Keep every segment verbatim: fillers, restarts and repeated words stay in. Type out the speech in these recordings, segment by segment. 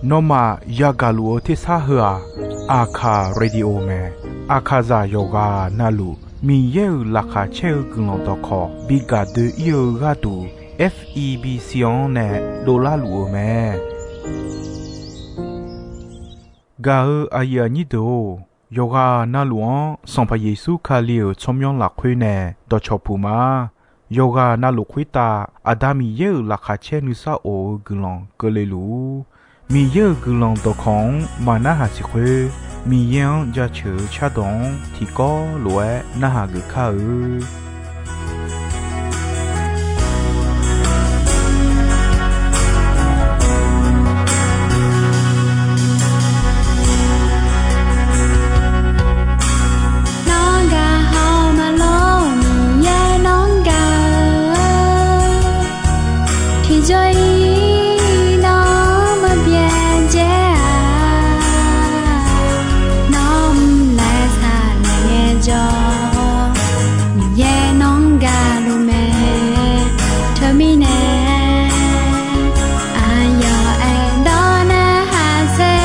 Nawmaf yagaq luf-eu tersar heu-aq, Aqkaq Radio mae. Aqkaqzaq yawqghaq navluf Miqyaer-euq laqkhaq caer-eu guiqlanq dawqkawq bi gaq doe-ir-eu gharduq, F E B C-anr nae dovlar luf-eu mae. Gaq-eu aqyuif aqnyir deuq-or, yawqghaq navluf-anr Sanqpaq Yeqsur Kali-euq tsawrmyanr lafkhoer nae dawqcawq puq ma. Yawqghaq navluf khoertav Aqda Miqyaer-euq laqkhaq caer nuisar of-eu guiqlanq keuvle luf-ur. Miqyaer-euq guiqlanq dawqkawq-anr maqnarhaq siq khoer, Miqyaer-anr jaceuq-eu cardawq-anr tiqkawv lof-aer narhaq geuf kar-eu. Nawr gaq haw maqlor Miqyaer nawr gaq-eu, tiqjawr ir nawr maqbyav dzae-a. Nawr mr laer saqlaeq ngaejawr, Miqyaer nawr gaq luf mae. Teumirnae aqyawf aerdawr narhaq sher.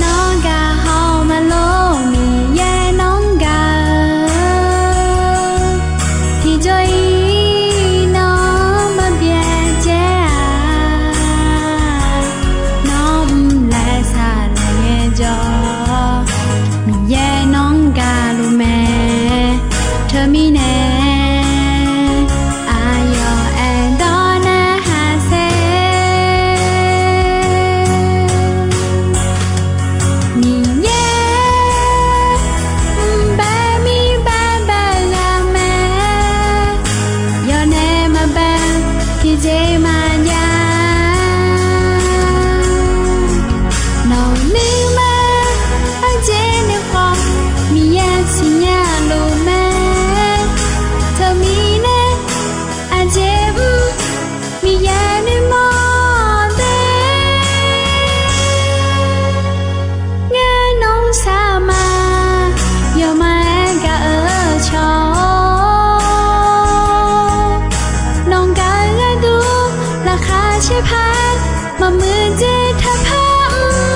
Nawr gaq haw maqlor Miqyaer nawr gaq-eu, tiqjawr ir nawr maqbyav dzae-a. Nawr mr laer saqlaeq ngaejawr, Miqyaer nawr gaq luf mae. Teumirnae aqyawf aerdawr narhaq sher. Miqyaer mqbae mir bae bae ghaq mae, yawnae maqbae tiqjeq maqjav. Nawq-eu nuima aqjeq nuikhanr Miqyaer siqnya luf mae. Teumirnae aqjeq mr Miqyaer nuimawr de. Ngar nawr saqma yawmaf-aer gaq-eu cawq-awr, nawq gaq-eu gharduq laqkhaq caer paq-aer maqmuiq dzer taq par mr.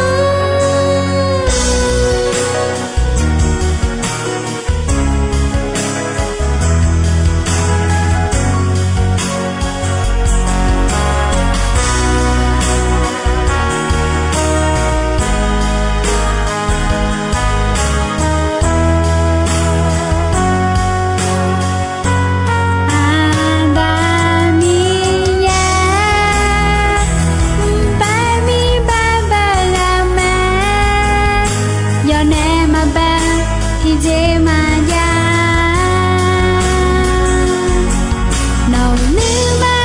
Aqda Miqyaer mqbae mir bae bae ghaq mae, yawnae maqbae tiqjeq maqjav. Nawq-eu nuima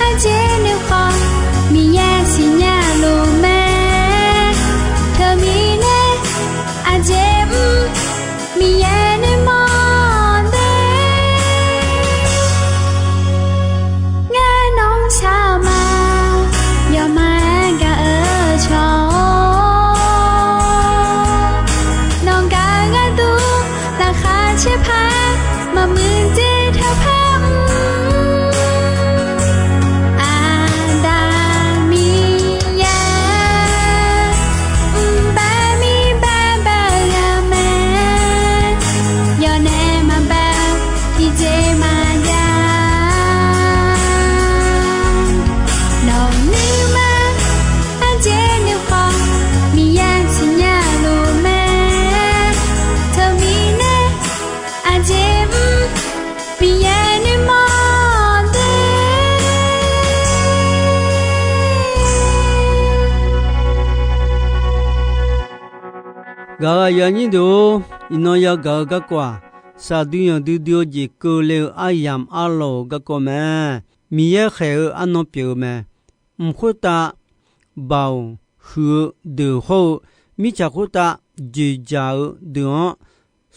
aqjeq nuikhanr Miqyaer siqnya luf mae. Teumirnae aqjeq mr Miqyaer nuimawr de. Ngar nawr saqma yawmaf-aer gaq-eu cawq-awr, nawq gaq-eu gharduq laqkhaq caer paq-aer maqmuiq dzer taq par mr. Aqda Miqyaer mqbae mir bae bae ghaq mae, yawnae maqbae tiqjeq maqjav. Nawq-eu nuima aqjeq nuikhanr Miqyaer siqnya luf mae. Teumirnae aqjeq mr Miqyaer nuimawr de. Gaq-euq aqyuif aqnyir deuq-or, iqnan yagaq-eu garkawv-aq, saqdui yanqdui dui-eu jeq keuvle-eu aryamq arlawq-euq garkawv mae. Miqyaer khaeq-eu arnan pyeuf-eu mae. Mq khoertav baoq huiq-eu deuq hawr-eu, mirtsaq khoertav dzoeqdzaq-eu deuq-anr,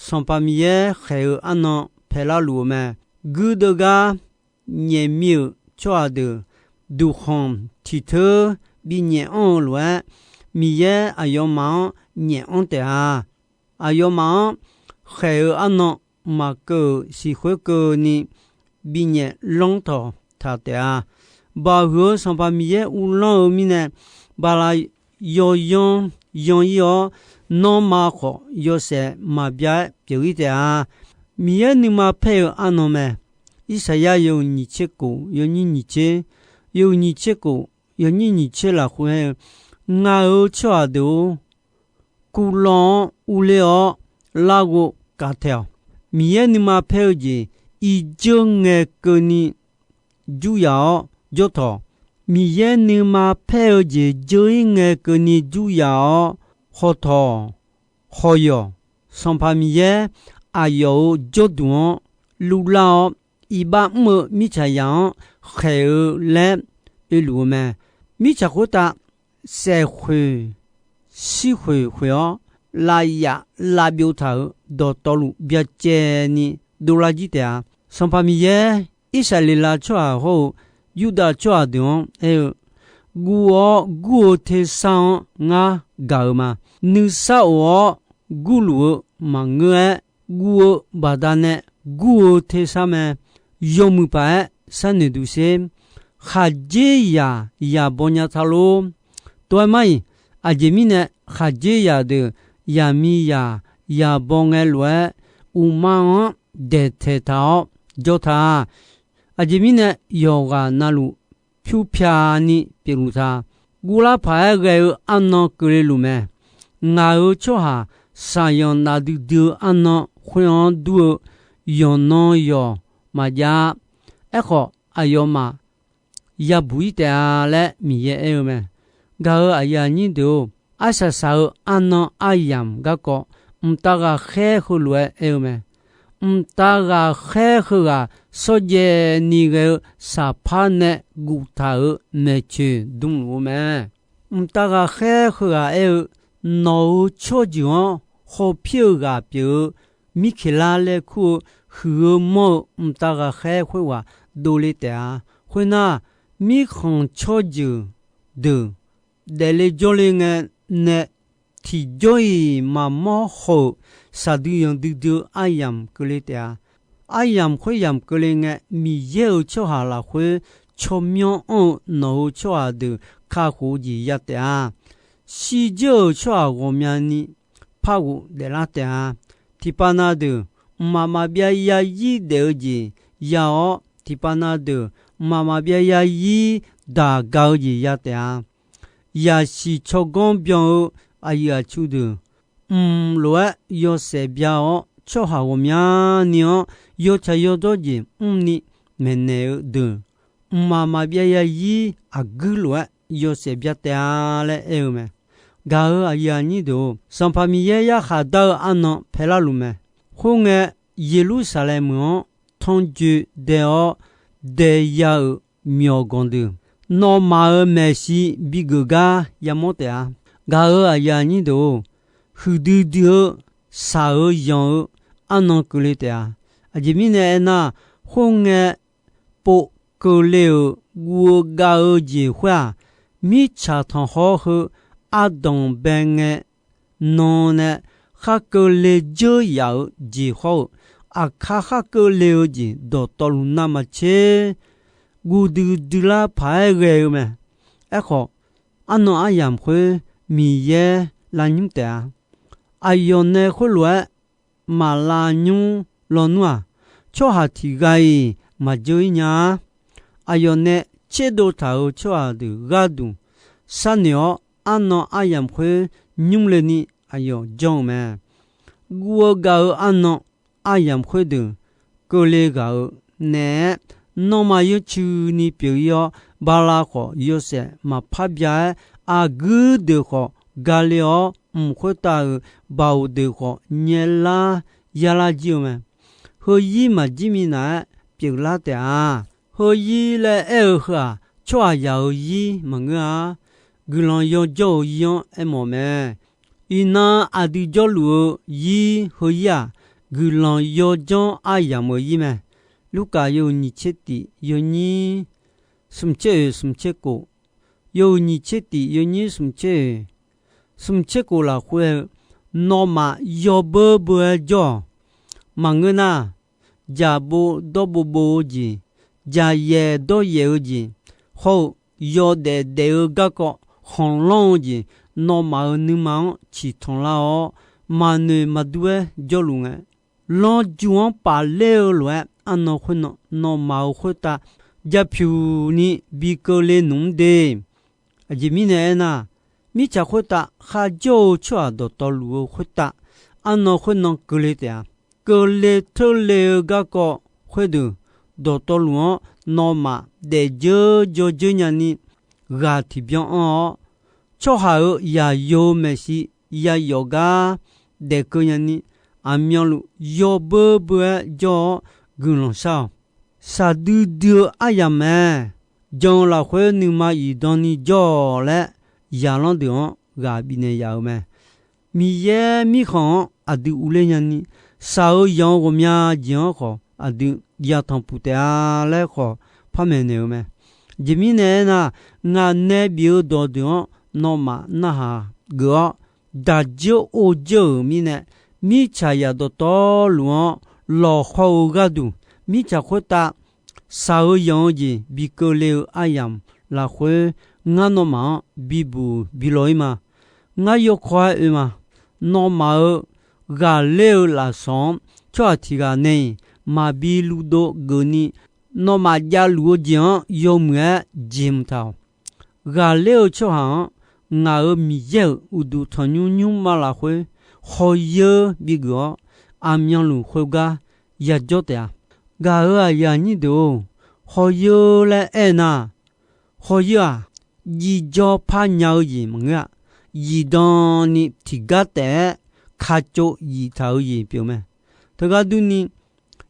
Sanqpaq Miqyaer khaeq-eu arnan paeqlar luf-eu mae. Guirdeuv gar nyaef mir-euq tsawrhaq deuq, duqkhanq tiq teur bi nyaef anr-eu lof-aer, Miqyaer aqyawfmaf-anr nyaef anr taef-a. Aqyawfmaf-anr khaeq-eu arnan maqkeuv-euq siq khoerkeuvni, binyaef lanr tawq taq taef-a. Baqhuiq-eu Sanqpaq Miqyaer uvlanr-eu mirnae, bala yawyanr yan-ir-awr, nanrma khawf yawshaef maqbyav-aer pyeuf-ir taef-a. Miqyaer nuima paer-eu arnan mae. Irsaqyar yawhuiq nyiq tser kof yawnyir nyiq tser, yawhuiq nyiq tser kof yawnyir nyiq tser lafkhoer aer-eu, Ngaq-euq tsawrhaq deuq-or, kuvlawv-anr urler-awr larghov kavtaeq-awq. Miqyaer nuima paer-eu jeq irdzeur ngae keuvni jur yaf-awr jawr tawq. Miqyaer nuima paer-eu jeq dzeur-ir ngae keuvni jur yaf-awr haw tawq. Hawq yawq, Sanqpaq Miqyaer aqyawf-euq jawrduq-anr luvlar-awr, iqbax mr-eu mirtsaqzaq-anr khaeq-eu laer oeluf-eu mae. Mirtsaq khoertav saef khoeq, shir khoeq khoeq-awr, lavyaf lavbyov taq-euq dawqtawvluf byacaevni dovlar jir taef-a. Sanqpaq Miqyaer Irsaqleqlav tsawrhaq hawr-eu Yurdav tsawrhaq deuq-anr aer-eu, Guv-awr gur-eu tersar-anr ngar gaq-eu ma. Nuisar of-awr gurluf-eu maqngeur-aer, guv-eu baqdanae gur-eu tersar mae. Yawmuiq paq-aer sharnoeq duq sher. Khaqdzerzaq yaq baw nya ta lor. Tov-aer mar-iq, aqjeq mirnae khaqdzerzaq deuq yaqmiqzaq yaq baw ngae lof-aer, uqma-anr daeqtaeq taq-awr jawr ta. Aqjeq mirnae yawqghaq navluf pyur pyani pyeufluf ta. Guvlar paq-aer ghae-eu arnan keuvle luf mae. Ngaq-euq tsawrhaq shaqyanq nafdui dui-eu arnan khoer-anr dur-eu yawqnan yawq maqjav-a. Aerkhawf, aqyawfmaf yabuq-ir taef-a laer Miqyaer aer-eu mae. Gaq-euq aqyuif aqnyir deuq-or, arsaq saq-eu arnan aryamq garkawv mqtav ghaqkhaer heulof-aer aer-eu mae. Mqtav ghaqkhaer heughaq shawrjaev ni ghae-eu saqpar nae guftaq-euq maeqtsoeq dmluf-eu mae. Mqtav ghaqkhaer heughaq aer-eu, Nawq-euq tsawrjeuq-anr hawpir-eu ghaq pyeuf-eu Mirkeqlar laer kur-eu huiq-eu manr-eu mqtav ghaqkhaer khoerghaq dovle taef-a. Khoernar, mirkhanq tsawrjeuq deuq daefle jawrle ngae nae tiqjawr-iq maqmawr haw-euq saqdui yanqdui dui-eu aryamq keuvle taef-a. Aryamq khoeryamq keuvle ngae, Miqyaer-euq tsawrhaq lafkhoer tsawrmyanr anr-eu nawq-euq tsawrhaq deuq kakhof-eu jeq ya taef-a. Shirdzeur-euq tsawrhaq ghawqmyani par ghof daeflar taef-a. Tiqpav na deuq mqmaq maqbyav yarzir daef-eu jeq ya-awr, tiqpav na deuq mqmaq maqbyav yarzir daq ga-eu jeq ya taef-a. Yaqsiq tsawrganr byan-eu aqyuif aqtsu deuq, mq lof-aer yawshaef bya-awr, tsawrhaq ghawqmyani-anr yawtsaq yawdawr jeq mrni maeqnaeq-eu deuq, mqmaq maqbyav yarzir aqguir lof-aer yawshaef bya taef-a laer aer-eu mae. Gaq-euq aqyuif aqnyir deuq-or, Sanqpaq Miqyaer yarkhaq dar-eu arnan paelar luf mae. Khoerngae, Yeqlursaqlaeq meuq-anr tanrjoe dae-awr daeya-euq myawqganq deuq, nawmaf-euq maeqshi bigeuf gar yamawr taef-a. Gaq-euq aqyuif aqnyir deuq-or, huiqdui dui-eu shaq-eu yanq-eu arnan keuvle taef-a. Aqjeq mirnae aernar, khoerngae pov keuvle-euq guv-eu gav-eu jeq khoer-aq, mirtsaq tanqkhawr heu ardanq bae ngae nan nae khar keuvle dzeur yaf-eu jeq hawr-eu, aqkar khar keuvle-eu jeq dawqtawvluf nar maqtser, guv duidui lar paq-aer ghae-eu mae. Aerkhawf, arnan aryamq khoer Miqyaer lavnymr taef-a. Aqyawf nae khoerlof-aer maqlav nymr lawnmr-aq, tsawrhaq tiq ghaq-iq maqdzeur-ir nya-a. Aqyawf nae tserdov taq-euq tsawrhaq deuq gharduq sharnoeq-awr, arnan aryamq khoer nymr le ni aqyawf janr-eu mae. Guv-eu gav-eu arnan aryamq khoerdeuq keuvle ghaq-euq naeq-aer, nanrma yawcuini pyeuf-ir-awr, bala khawf yawshaef maqpar bya-aer, aqguir deuq khawf gale-awr, mq khoertav-euq baoq deuq khawf nyaelar yarlar jir-eu mae. Heuzir maqjir minav-aer pyeuflar taef-a. Heuzir laer aer-eu heu-aq, tsawrhaqzaq-euq zir maqngeur-a. Guiqlanq yawjawr-euq zir-anr aermawf mae. Iqnan aqdui jawrluf-eu zir heuzir-aq, guiqlanq yawjanr aryamq-euq zir mae. Lurkaf yawhuiq nyiq tser tiq yawnyir smq tser oeq smq tser kof, yawhuiq nyiq tser tiq yawnyir smq tser oeq, smq tser kof lafkhoer-eu, nawmaf yawbeur beur-aer jawr-awq. Maqngeur nar, jaqbov dawrbov bov-eu jeq, jaqyaef dawryaef-eu jeq, hawr-eu yawdaef daef-eu garkawv khanqlanr-eu jeq, nawmaf-euq nuima-anr ciqtanq lar-awr, maqnoeq maqdur-aer jawrluf ngae, lanrju-anr pafler-eu lof-aer arnan khoernan nawmaf-euq khoertav japyuq ni bi keuvle nmq-mr de. Aqjeq mirnae aernar, mirtsaq khoertav kharjawr-eu tsawrhaq dawqtawvluf-eu khoertav, arnan khoernan keuvle taef-a. Keuvle teurle-eu garkawv khoerdeuq, dawqtawvluf-anr nawmaf daefdzeur dzawdzeur nyani ghaq tiqbyan anr-awr, tsawrhaq-euq yaqyo-eu maeqshi yayawf gar daefkeuv nyani, aqmyanluf yawbeur beur-aer jawr-awr guiqlanq shar-awq. Shaqdui dui-eu aryamq mae. Jan-eu lafkhoer nuima iqdan ni jawr-awq laer, zaqlanr deuq-anr ghaq bifnaeq yaf-euq mae. Miqyaer mirkhanq-anr aqdui urler nyani, shaq-eu yanq-eu ghawqmya jeq-anr khawf aqdui yatanq puq taef-a laer khawf par maeqnaeq-eu mae. Aqjeq mirnae aernar, ngaq nae bif-eu dawqdeuq-anr nawmaf narhaq geuf-awr, daqdzeur ordzeur-euq mirnae, mirtsaqzaq dawqtawvluf-anr lawqhaw-eu gharduq, mirtsaq khoertav shaq-eu yanq-eu jeq bi keuvle-eu aryamq lafkhoer, ngar nawmaf-anr bibuq bilaw-ir ma. Ngar yawkawr-aer oe ma. Nawmaf-euq ghaqler-eu lafsawq-anr tsawrhaq tiq ghaq nae-iq maqbi luvdov geufni, nawmaf javluf-eu jeq-anr yawmuiq-aer jeq mq taq-awq. Ghaqler-eu tsawrhaq-anr ngaq-euq Miqyaer-euq uqduq tanqnymr nymrma lafkhoer hawyeur bigeuf-awr, aqmyanluf khoergar yajawr taef-a. Gaq-euq aqyuif aqnyir deuq-or, hawyeur laer aernar, hawyeur-aq, jiv jawr par nya-eu jeq maqngeur-a. Zifdan ni tiqgar taef-aer kacov zif taq-eu jeq pyeuf mae. Teugar durni,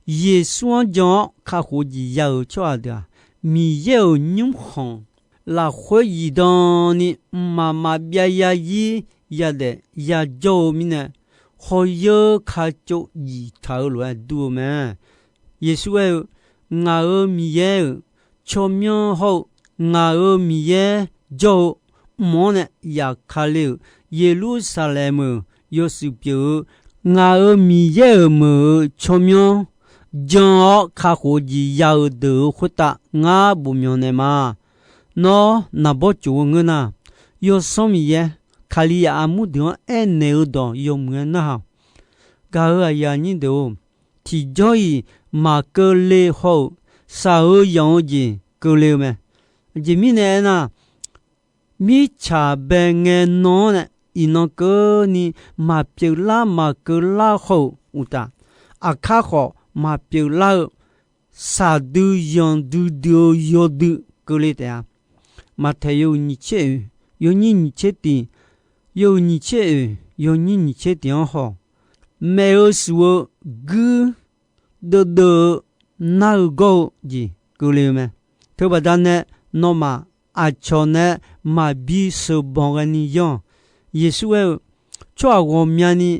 Yeqsur-anr jan-awr kakhof-eu jeq ya-euq tsawrhaq deuq-aq, Miqyaer-euq nymrkhanq lafkhoer zifdan ni mqmaq maqbyav yazir yadaef yajawr-eu mirnae, hawyeur kacov zif taq-eu lof-aer dur-eu mae. Yeqsur aer-eu, Ngaq-euq Miqyaer-euq tsawrmyanr hawr-eu ngaq-euq Miqyaer jawr-eu mq-anr nae yaqkale-euq Yeqlursaqlaeq meuq yawshuif pyeuf-eu ngaq-euq Miqyaer-euq meuq-euq tsawrmyanr jan-awr kakhof-eu jeq ya-euq deuq-euq khoertav ngar bofmyanq naeq ma. Nawr naqbawr tsof-eu ngeur nar, Yawsanr Miqyaer, Kalizaq armur deuq-anr aernaeq-eu dawq yawmuiq-aer narhaq-awq. Gaq-euq aqyuif aqnyir deuq-or, tiqjawr-iq maqkeuvle haw-euq shaq-eu yanq-eu jeq keuvle-eu mae. Aqjeq mirnae aernar, mirtsaq bae ngae nan-anr nae iqnan keuvni maqpyeuf lar maqkeuv lar haw-euq uqtaf, aqkar khawf maqpyeuf lar-eu shaqdui yanqdui dui-eu yawdui keuvle taef-a. Maqtaeq yawhuiq nyiq tser oeq, yawnyir nyiq tser tiq, yawhuiq nyiq tser oeq, yawnyir nyiq tser tiq-anr haw, maeq-eu shuf-eu guir deuvdeuv-eu nar-eu gawr-eu jeq keuvle-eu mae. Teubaqda nae nawmaf aqcawq nae maqbi sheuqbanq ghaeni yanr-awq. Yeqsur aer-eu, Tsawrhaq ghawqmyani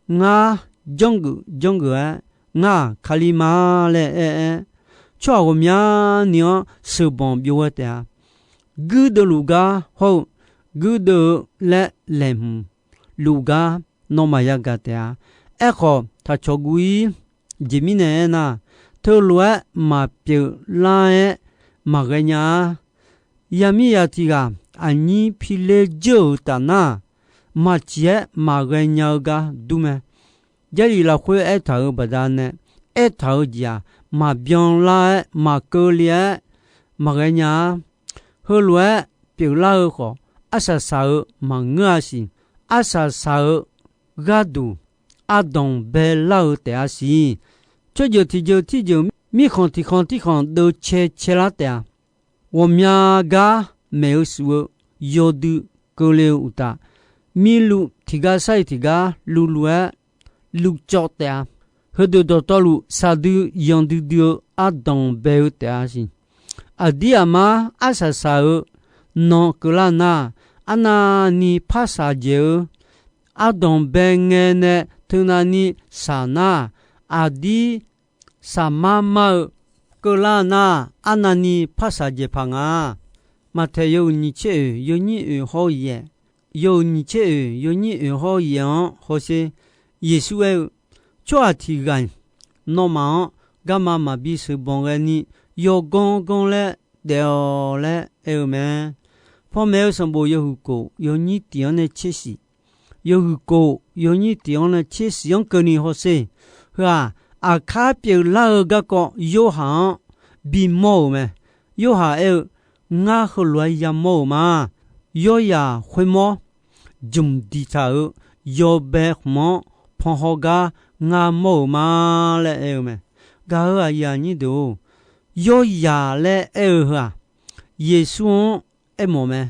ngar janrgeuf janrgeuf-aer, ngar-aq Kali ma laer aer-aer, tsawrhaq ghawqmyani-anr sheuqbanq byov ghae taef-a. Guirdeuv luf gar hawr-eu guirdeuv-eu laer laeqhmq luf gar nawmaf yagaq taef-a. Aerkhawf, taqcawq guv-ir. Jeq mirnae aernar, teulof-aer maqpyeuf lar-aer maqghae nya-a. Yamir ya tiq ghaq aqnyir pi ler dzeur-euq taf nar, maqciq-aer maqghae nya-eu gar dur mae. Jarlif lafkhoer aertaq-euq baqdanae, aertaq-euq jeq-aq, maqbyan lar-aer maqkeuvle-aer maqghae nya-a. Heulof-aer pyeuflar-eu khawf, arsaq saq-eu maqngeur-a siq. Arsaq saq-eu gharduq ardanq baelar-eu taef-a siq. Tsawrjeuq tiqjeuq tirjeuq mirkhanq tiqkhanq tirkhanq deuvcae caelar taef-a. Ghawqmya gar maeq-eu shuf-eu yawdui keuvle-eu uqtaf, mirluv tiqgar sar-iq tiqgar luvluv-aer luvcawv taef-a. Heudeuq dawqtawvluf shaqdui yanqdui dui-eu ardanq bae-eu taef-a siq. Aqdir aqmar arsaq saq-eu nan keuvlar nar, arnavni par shaqjaeq-eu ardanq bae ngae nae teunavni shaq nar, aqdir shaqmar mar-eu keuvlar nar, arnavni par shaqjaeq paq nga. Maqtaeq yawhuiq nyiq tser oeq yawnyir oeq hawr-eu yaeq, yawhuiq nyiq tser oeq yawnyir oeq hawr-eu yaeq-anr hawsher. Yeqsur aer-eu, Tsawrhaq tiq ghaq-iq nawmaf-anr garma maqbi sheuqbanq ghaeni, yawganr ganr laer daef-awq laer aer-eu mae. Panmaeq-eu sanqbof yawhuiq kof yawnyir tiq-anr nae tser shif, yawhuiq kof yawnyir tiq-anr nae tser shif-anr keuvni hawsher. Heu-aq, aqkar pyeuflar-eu garkawv Yorhaq-anr bimawr-euq mae. Yorhaq aer-eu, Ngar heulof-aer yamawr-euq ma. Yawrzaq khoermawr jmq diqtaq-euq yawbae khmq-anr panhaw gar ngar mawr-euq ma laer aer-eu mae. Gaq-euq aqyuif aqnyir deuq-or, yawrzaq laer aer-eu heu-aq, Yeqsur-anr aermawf mae.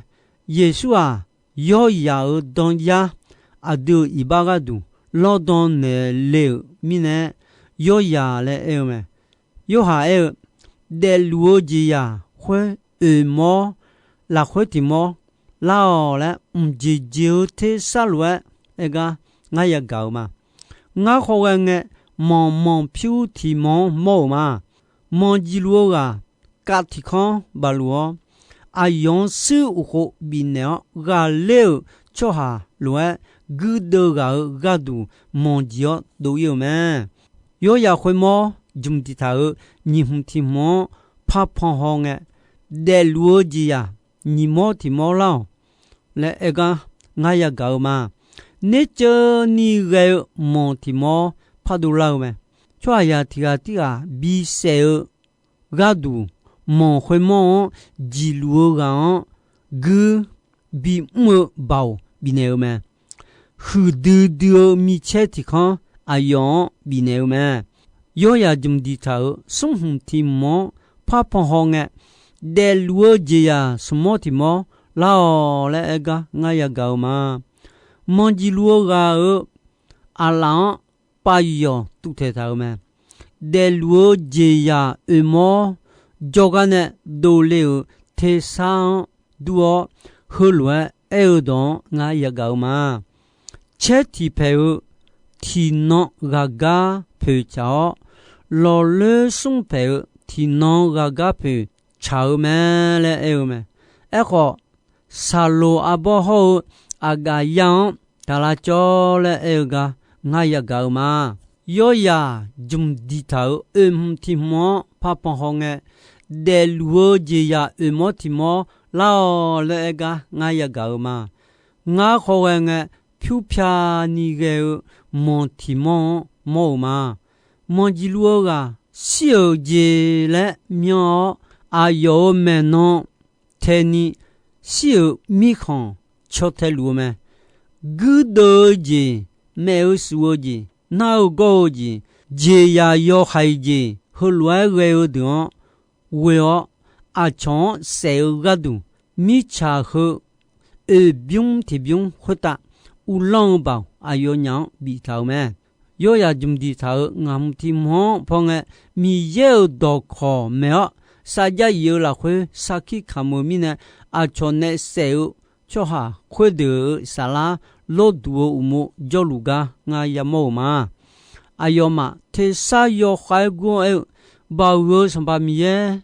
Yeqsur-aq, yawrzaq-euq danyar, aqdui-euq iqbax gharduq lawrdan naeq le-euq mirnae, yawrzaq laer aer-eu mae. Yorhaq aer-eu, daefluf-eu jeqzaq khoer oeqmawr lafkhoer tiq mawr lar-awq laer, mqjeq jeq-eu tersar lof-aer aer gar ngar yagaq-euq ma. Ngar khawghae ngae, manq manq pyur tiq manq-anr mawr-euq ma. Manq jeq luf-eu ghaq kav tiq kanr baf luf-awr, aqyawf-anr shuir uqkhov bifnaeq-awr ghaqler-euq tsawrhaq lof-aer, guirdeuv ghaq-euq gharduq manq jeq-awr dov-ir-euq mae. Yawrzaq khoermawr jmq diqtaq-euq nyiq hmq tiq hmq-anr par pan haw ngae, daefluf-eu jeqzaq nyiq mawr tiq mawr lar-awq laer aer gar ngar yagaq-eu ma. Nerceuvni ghae-eu manq tiq mawr pardov lar-eu mae. Tsawrhaqzaq tiq ghaq tirghaq bisaef-eu gharduq, manq khoermawr-anr jeq luf-eu ghaq-anr guir bimr-eu baoq bifnaeq-eu mae. Huiqdui dui-eu micaer tiq kanr aqyawf-anr bifnaeq-eu mae. Yawrzaq jmq diqtaq-euq smr hmq tiq hmq-anr par pan haw ngae, daefluf-eu jeqzaq smq mawr tiq mawr lar-awq laer aer gar ngar yagaq-eu ma. Manq jeq luf-eu ghaq-euq aqlaf-anr pav yawq tuvtaeq taq-euq mae. Daefluf-eu jeqzaq oeqmawr jawrgar nae dovle-euq tersar-anr dur-awr, heulof-aer aer-eu dawq-anr ngar yagaq-eu ma. Caer tiq paeq-eu tiqnan ghaqgar poeq tsaq-awr, lawqloer smr paeq-eu tiqnan ghaqgar poeq tsaq-eu mae laer aer-eu mae. Aerkhawf, saqloq arbawr hawr-eu aqgaf yar-anr taq lavcawv laer aer-eu gar ngar yagaq-eu ma. Yawrzaq jmq diqtaq-euq oeq hmq tiq hmq-anr par pan haw ngae, daefluf-eu jeqzaq oeq mawr tiq mawr lar-awq laer aer gar ngar yagaq-eu ma. Ngar khawghae ngae, pyurpyani ghae-eu manq tiq mawr-anr mawr-euq ma. Manq jeq luf-eu ghaq shir-euq jeq laer myan-awr, aqyawf-euq maeqnan taeni shir-euq mirkhanq caw tae luf-eu mae. Guirdeuv-eu jeq, maef-eu shuf-eu jeq, nar-eu gawr-eu jeq, jeqzaq yawhaiq jeq heulof-aer ghae-eu deuq-anr ghoe-awr, aqcawq-anr saef-eu gharduq, mirtsaq heu oeqbymr tiqbymr khoertav uvlanr-eu baoq aqyawfnyaf-anr biftaq-euq mae. Yawrzaq jmq diqtaq-euq ngaq hmq tiq hmq-anr paw ngae, Miqyaer-euq dawqkawq maeq-awr, sarjax yif-eu lafkhoer sarkir kamq-eu mirnae, aqcawq nae saef-eu tsawrhaq khoerdeuq-euq saflar lawrduq-eu uqmov jawrluf gar ngar yamawr-euq ma. Aqyawfmaf tersar yawkhav-aer gur-awr aer-eu, Baoq huiq-eu Sanqpaq Miqyaer,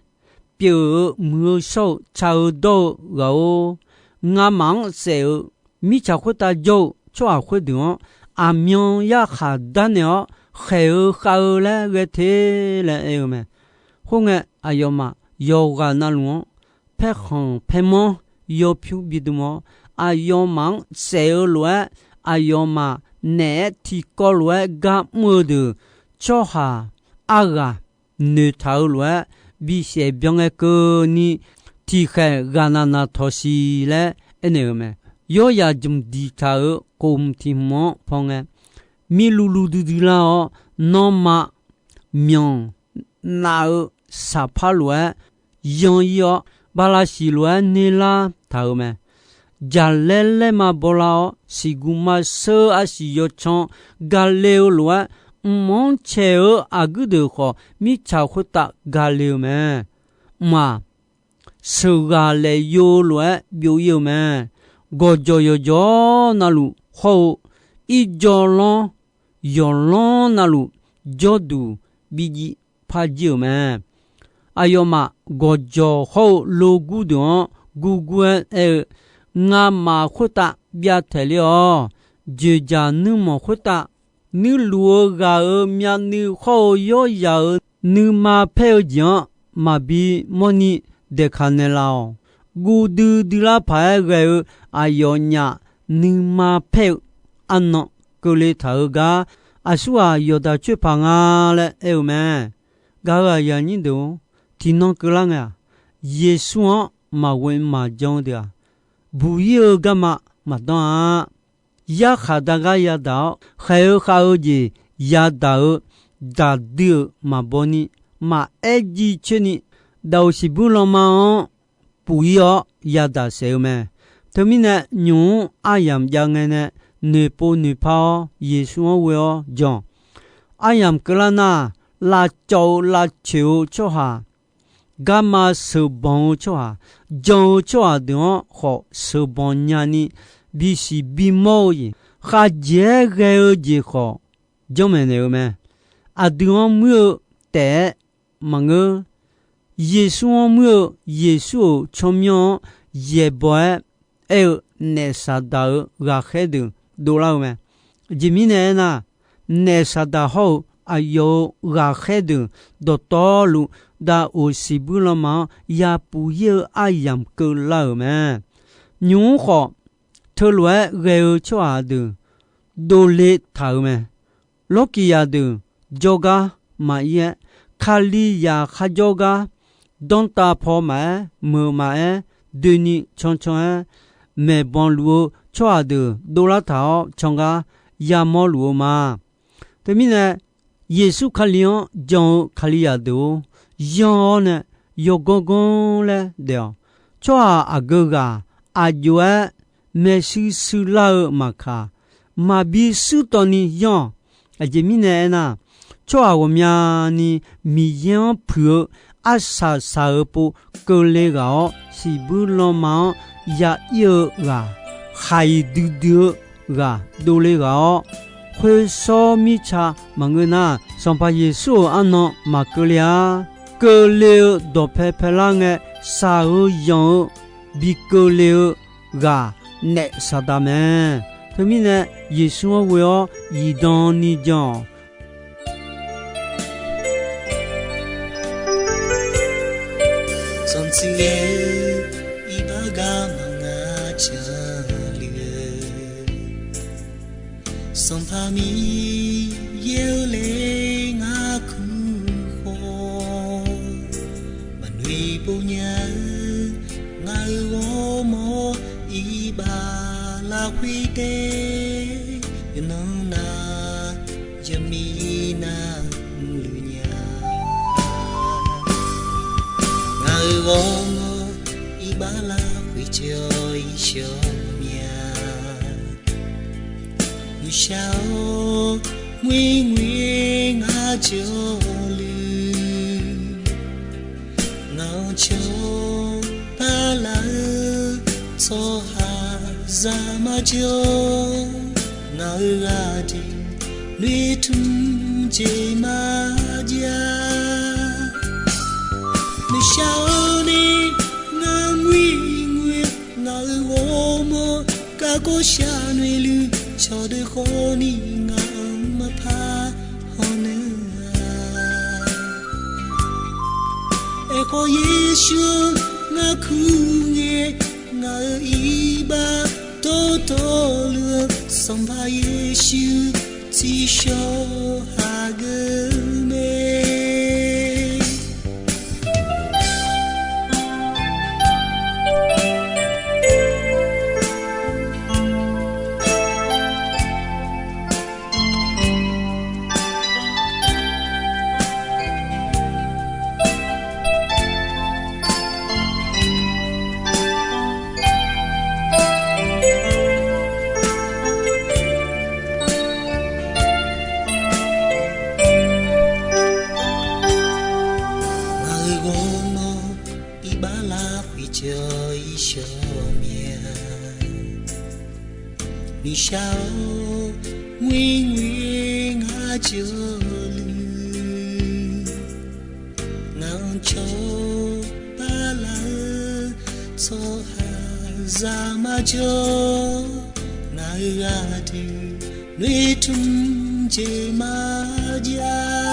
pyeuf-eu muiq-eu shawr-eu tsaq-eu dawr-eu ghaq-or, ngamaf-anr saef-eu mirtsaq khoertav jawr-eu tsawrhaq khoerdeuq-anr aqmyan yarkhaq darnaeq-awr khaeq-eu khav-eu laer ghae te laer aer-eu mae. Khoerngae, aqyawfmaf yawqghaq navluf-anr paerkhanq paermanr yawpyur bidm-awr, aqyawfmaf-anr saef-eu lof-aer, aqyawfmaf naeq-aer tiqkawv lof-aer gar mr-eu deuq, tsawrhaq arghaq noeqtaq-eu lof-aer, bisaef byan ngae keuvni tiqkhaeq ghaqnaq naq tawq siq laer aernaeq-euq mae. Yawrzaq jmq diqtaq-euq kof hmq tiq hmq-anr paw ngae, mirluvluv duidui lar-awr, nanrma myanq naf-eu saqpar lof-aer yan-ir-awr, bala siq lof-aer nerlar taq-euq mae. Jaqlaer laerma bawlar-awr, siqguq maqsheu arsiq yawcan gale-eu lof-aer, mq-anr caeq-eu aqguir deuq khawf mirtsaq khoertav gale-eu mae. Mq-aq, sheuqghaq laeq yo-eu lof-aer byov-ir-eu mae. Gawqjawq yawqjawq navluf hawr-eu, irjawvlanr yawqlanr navluf jawrduq bijiv parjir-euq mae. Aqyawfmaf gawqjawq hawr-eu logur deuq-anr gurgur-aer aer-eu, Ngamaf khoertav byav taeq ler-awq. Dzoeqdzaq nuirmanq khoertav nuirluf-eu ghaq-euq myavnuiv hawr-eu yawrzaq-euq nuima paer-eu jeq-anr maqbi mawrni daeqkaq naeqlaf-awq. Guv duidui lar paq-aer ghae-eu aqyawfnyaf nuima paer-eu arnan keuvle taq-eu gar, aqsurghaq yawqdaq coer paq nga laer aer-eu mae. Gaq-euq aqyuif aqnyir deuq-or, tiqnan keuvlar ngae-aq, Yeqsur-anr maqghoe maqjan-eu deuq-aq, buq-ir-eu garma maqdanr-a. Yarkhaq dar gar yadaq-awr, khaeq-eu khav-eu jeq yadaq-eu daqdui-euq maqbaw ni, maqaer jiv coer ni, daqoq siqbuir lanma-anr puq-ir-awr yadaq saef-eu mae. Teumirnae, nymq-mr aryamq jav ngae nae noeqpov noeqpar-awr, Yeqsur-anr ghoe-awr jan. Aryamq keuvlar nar, lavcawv-eu lavcoeq-eu tsawrhaq, garma sheuqbanq-eu tsawrhaq, jan-eu tsawrhaq deuq-anr khawf sheuqbanq nyani, bisiq bimawr-eu jeq, khavjeq-aer ghae-eu jeq khawf janrmaeq naeq-eu mae. Aqdui-anr muir-eu taef-aer maqngeur. Yeqsur-anr muir-eu Yeqsur-euq tsawrmyanr-anr yaeqbawq-aer aer-eu naef Saqdaq-euq ghaqkhaer deuq dovlar-eu mae. Aqjeq mirnae aernar, naef Saqdaq hawr-eu aqyawf-euq ghaqkhaer deuq dawqtawvluf daqoq siqbuir lanma-anr yapuq-ir-eu aryamq keuvlar-euq mae. Nymq-mr khawf, teulof-aer ghae-eu tsawrhaq deuq dovle taq-euq mae. Lawrkiq zaqdeuq jawrgar maqir-aer, Kalizaq kharjawr gar danrtav paw maqaer, meuq maqaer, doeni cancan-aer maeqbanq luf-eu tsawrhaq deuq dovlar taq-awr, can gar yamawr luf-eu ma. Teumirnae, Yeqsur Kali-anr jan-eu Kalizaq deuq-or, yanr-awr nae yawganr ganr laer daef-awq. Tsawrhaq aqgeu ghaq aqjox-aer maeqshi shuilar-eu maqkaq, maqbi shuir tawv ni yanr-awq. Aqjeq mirnae aernar, tsawrhaq ghawqmyani Miqyaer-anr puiq-eu arsaq saq-eu pov keuvle ghaq-awr, siqbuir lanma-anr ya ir-eu ghaq, khaq-iq duidui-eu ghaq dovle ghaq-awr, khoershawr mirtsa maqngeur nar, Sanqpaq Yeqsur-euq arnan maqkeuvle-a. Keuvle-eu dawqpae paelar ngae, shaq-eu yanq-eu bi keuvle-eu ghaq naef Saqdaq mae. Teumirnae, Yeqsur-anr ghoe-awr zifdan ni jan-awq. Sanqtsuif-aer, iqbax garma ngar canluf-eu, Sanqpaq Miqyaer-eu laer ngar kur khawf, maqnoeq pov nya-eu ngaq-euq ghawrmawr iqbax lafkhoer tae, yawqnan nav yawqmiq nav luf nya. Ngaq-euq ghawrmawr iqbax lafkhoer cawq-ir shawr mya. Nuishar-or, ngoer ngoer ngar jawrluf, ngaq-anr cawba laf-eu tsawrhaqzaq maqjawr, ngaq-euq ghaq deuq noeqtmq jeq maqjav. Nuishar-or ni, ngar ngoer ngoer ngaq-euq ghawrmawr garkawv shaq noeqluf, cawqdeuq khawf ni ngaq-anr maqpar hawnaeq-a. Aerkhawf Yeqsur-anr ngar kur ngae, ngaq-euq iqbax dawqtawvluf-eu Sanqpaq Yeqsur tsiqshawq hageuf mae. Ngaq-euq ghawrmawr iqbax lafkhoer cawq-ir shawr mya. Nuishar-or, ngoer ngoer ngar jawrluf, ngaq-anr cawba laf-eu tsawrhaqzaq maqjawr, ngaq-euq ghaq deuq noeqtmq jeq maqjav.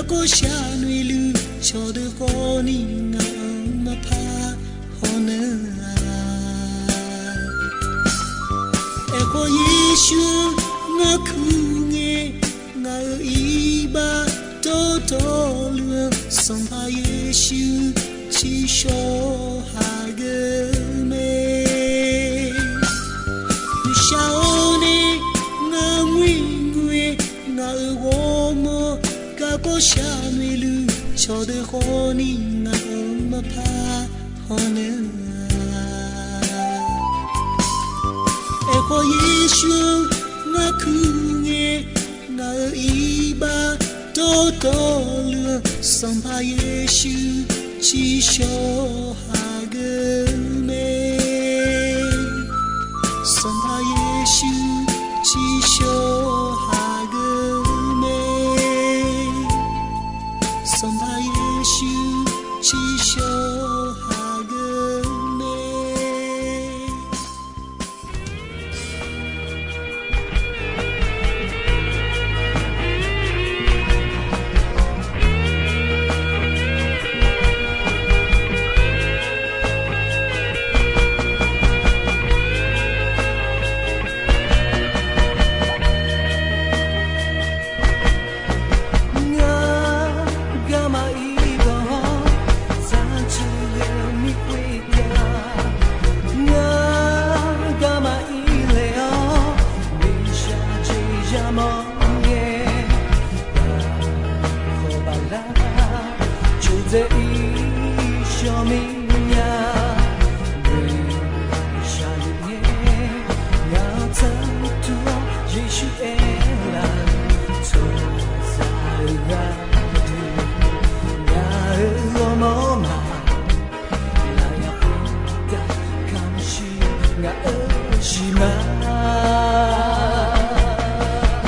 Garkawv shaq noeqluiv cawqdeuq khawfni ngaq-anr maqpar hawnaeq-a. Aerkhawf Yeqsur ngar kuq ngae, ngaq-euq iqbax dawrdawqluf-anr Sanqpaq Yeqsur tsiqshawq hageuf mae. Gaqshaq-awr nae ngar ngoer ngoer-aer, ngaq-euq ghawrmawr garkawv shaq noeqluiv cawqdeuq khawfni ngaq-anr maqpar hawnaeq-a. Aerkhawf Yeqsur ngar kuq ngae, ngaq-euq iqbax dawrdawqluf-anr Sanqpaq Yeqsur tsiqshawq hageuf mae. Sanqpaq Yeqsur tsiqshawq hageuf mae. Sanqpaq Yeqsur tsiqshawq hageuf mae. Ngar garma ir dawq-awr, zaqcuq yaer mir khoertav. Ngar garma ir laer-awr, Miqshaq jeq yamawr ngae, khawf baqlar, coqdzae ir shawr mir nya. Miqshaq luf ngae, ngaq-anr tsanr tur-awr Yeqsur aerlaf-euq tsawrhaqzaq-eu gharduq, ngaq-euq ghawrmawr ma, lafyaq khoertav kamq shuir ngaq-euq shiq ma.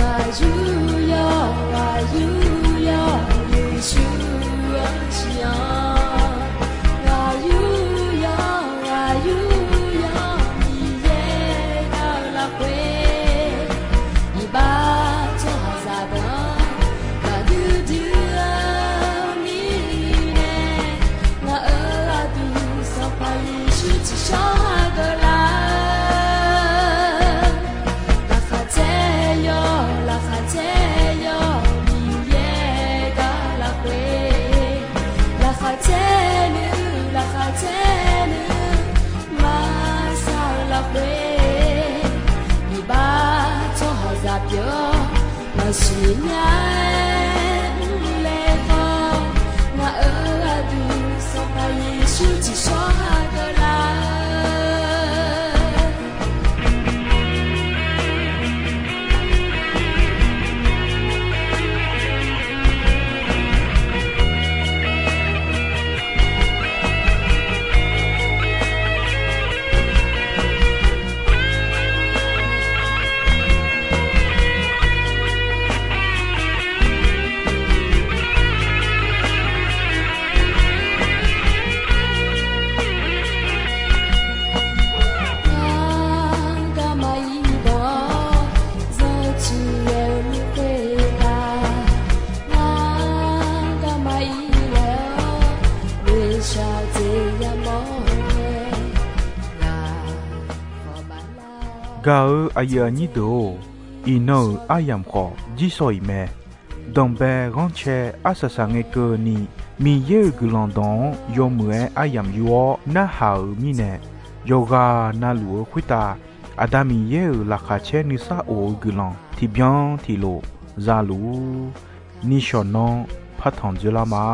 Aqyuif yawr, aqyuif yawr, Yeqsur-anr siq-awr. Aqyuif yawr, aqyuif yawr, Miqyaer gar-eu lafkhoer, iqbax tsawrhaqzaq deuq-anr gaqdui dui-eu mirnae, ngaq-euq gharduq Sanqpaq Yeqsur tsiqshawr hageuf lar-eu. Laqkhaq caer yawr, laqkhaq caer yawr, Miqyaer gar lafkhoer, laqkhaq caer nuir, laqkhaq caer nuir, maqsar-eu lafkhoer, iqbax tsawrhaqzaq pyeuf-awr maqsiq nya-aer mrlae khawf, ngaq-euq gharduq Sanqpaq Yeqsur tsiqshawr hageuf lar-eu. Ngar garma ir dawq-awr, zanrcuiq ghae-eu mir khoertav. Ngar garma ir laer-awr, Miqshaq jeq yamawr ngae, ngaq khawf baqlar. Gaq-eu aqyuif aqnyir deuq-or, iqnan-euq aryamq khawf jirsawq iq mae. Danqbae ghanrcae arsaq saq ngae keuvni, Miqyaer-euq guiqlanq dawq-anr yawmuiq-aer aryamq yur-awr narhaq-euq mirnae, yawqghaq navluf-eu khoertav Aqda Miqyaer-euq laqkhaq caer nuisar of-eu guiqlanq tiqbyan tiqlof za luf-ur. Nishawq nanr partanq dzoerlar ma.